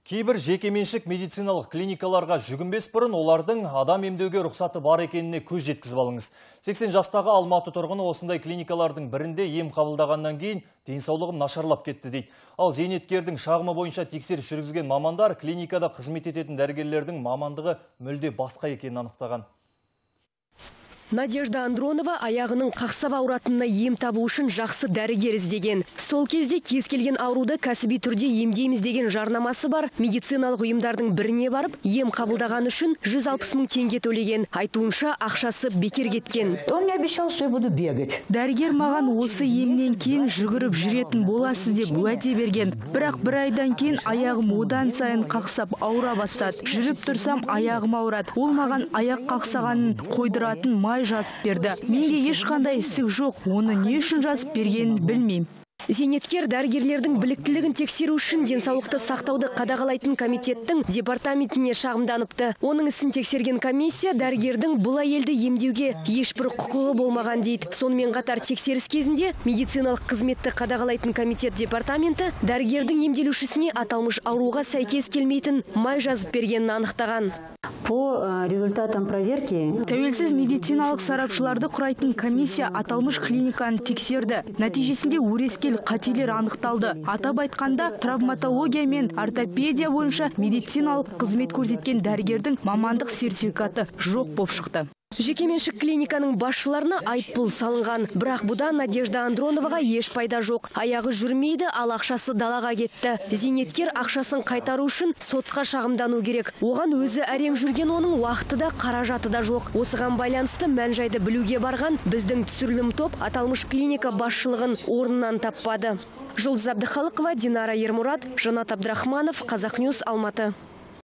Кейбір жекеменшік медициналық клиникаларға жүгінбес бұрын олардың адам емдеуге рұқсаты бар екеніне көз жеткізіп алыңыз. 80 жастағы Алматы тұрғыны осындай клиникалардың бірінде ем қабылдағаннан кейін денсаулығым нашарлап кетті дейді. Ал зейнеткердің шағымы бойынша тексеріс жүргізген мамандар клиникада қызмет ететін дәрігерлердің мамандығы мүлде басқа екенін анықтаған. Надежда Андронова аяғының қақсап ауыратынына ем табу үшін жақсы дәрігер іздеген. Сол кезде кез келген ауруды кәсіби түрде емдейміз деген жарнамасы бар медициналық ұйымдардың біріне барып, ем қабылдаған үшін 160 мың теңге төлеген. Айтуынша, ақшасы бекер кеткен. Он мне обещал, что я буду бегать. Дәрігер маған осы емнен кейін жүгіріп жүретін боласыз деп уәде берген. Бірақ бір айдан кейін аяғым одан сайын қақсап ауыра бастады. Жүріп тұрсам, аяғым ауырады. Ол маған аяқ қақсағанын қойдыратын май жазып берді. Менде ешқандай ісік жоқ, оны не үшін жазып бергенін білмеймін. Зейнеткер дәрігерлердің біліктілігін тексеру үшін денсаулықты сақтауды қадағалайтын комитеттің департаментіне шағымданыпты. Оның ісін тексерген комиссия дәрігердің бұл әйелді емдеуге ешбір құқығы болмаған дейді. Сонымен қатар тексеріс кезінде медициналық қызметті қадағалайтын комитет департаменті дәрігердің емделушісіне аталмыш ауруға сәйкес келмейтін май жазып бергенін анықтаған. По результатам проверки. Тәуелсіз медициналық сарапшыларды құрайтын комиссия аталмыш клиниканы тексерді. Нәтижесінде өрескел қателер анықталды. Атап айтқанда, травматология мен ортопедия бойынша медициналық қызмет көрсеткен дәрігердің мамандық сертификаты жоқ болып шықты. Жекеменшік клиниканың басшыларына айыппұл салынған. Бірақ бұдан Надежда Андроноваға еш пайда жоқ. Аяғы жүрмейді, ал ақшасы далаға кетті. Зейнеткер ақшасын қайтару үшін сотқа шағымдану керек. Оған өзі әрең жүрген оның уақыты да, қаражаты да жоқ. Осыған байланысты мән-жайды білуге барған біздің түсірілім топ аталмыш клиника басшылығын орнынан таппады. Жұлдыз Әбдіхалықова, Динара Ермұрат, Жанат Абдрахманов, Қазақ Ньюс, Алматы.